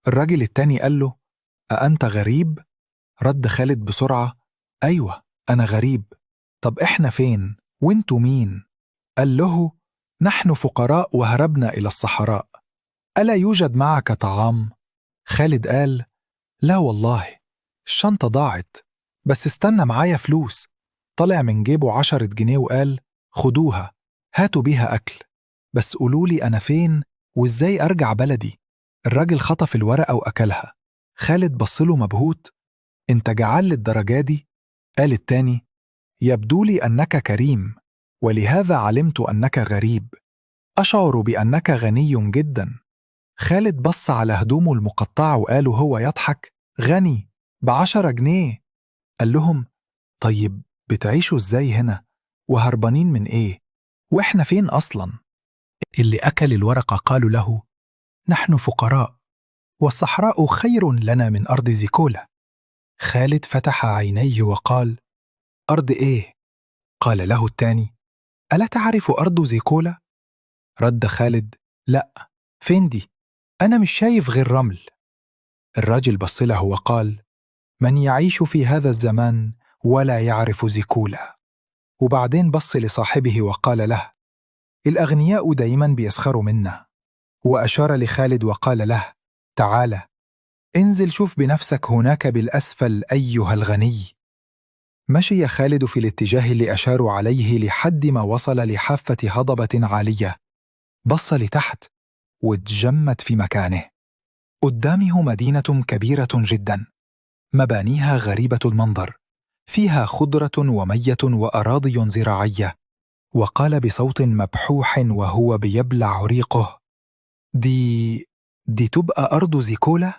الراجل التاني قال له: أأنت غريب؟ رد خالد بسرعة: أيوة أنا غريب. طب إحنا فين؟ وإنتوا مين؟ قال له: نحن فقراء وهربنا إلى الصحراء، ألا يوجد معك طعام؟ خالد قال: لا والله، الشنطة ضاعت، بس استنى معايا فلوس. طلع من جيبه 10 جنيه وقال: خدوها، هاتوا بيها أكل، بس قولولي أنا فين وإزاي أرجع بلدي. الراجل خطف الورقة وأكلها. خالد بصله مبهوت: أنت جعان للدرجة دي؟ قال التاني: يبدو لي أنك كريم، ولهذا علمت أنك غريب، أشعر بأنك غني جدا. خالد بص على هدومه المقطعة وقال وهو يضحك: غني ب10 جنيه؟ قال لهم: طيب بتعيشوا ازاي هنا؟ وهربانين من ايه؟ واحنا فين أصلا؟ اللي أكل الورقة قالوا له: نحن فقراء، والصحراء خير لنا من أرض زيكولا. خالد فتح عينيه وقال: أرض إيه؟ قال له الثاني: ألا تعرف أرض زيكولا؟ رد خالد: لا، فين دي؟ أنا مش شايف غير رمل. الراجل بص له وقال: من يعيش في هذا الزمان ولا يعرف زيكولا؟ وبعدين بص لصاحبه وقال له: الأغنياء دايما بيسخروا منا. وأشار لخالد وقال له: تعال انزل شوف بنفسك هناك بالأسفل أيها الغني. مشي خالد في الاتجاه اللي أشاروا عليه لحد ما وصل لحافة هضبة عالية. بص لتحت واتجمد في مكانه. قدامه مدينة كبيرة جدا، مبانيها غريبة المنظر، فيها خضرة ومية وأراضي زراعية. وقال بصوت مبحوح وهو بيبلع ريقه: دي تبقى أرض زيكولا؟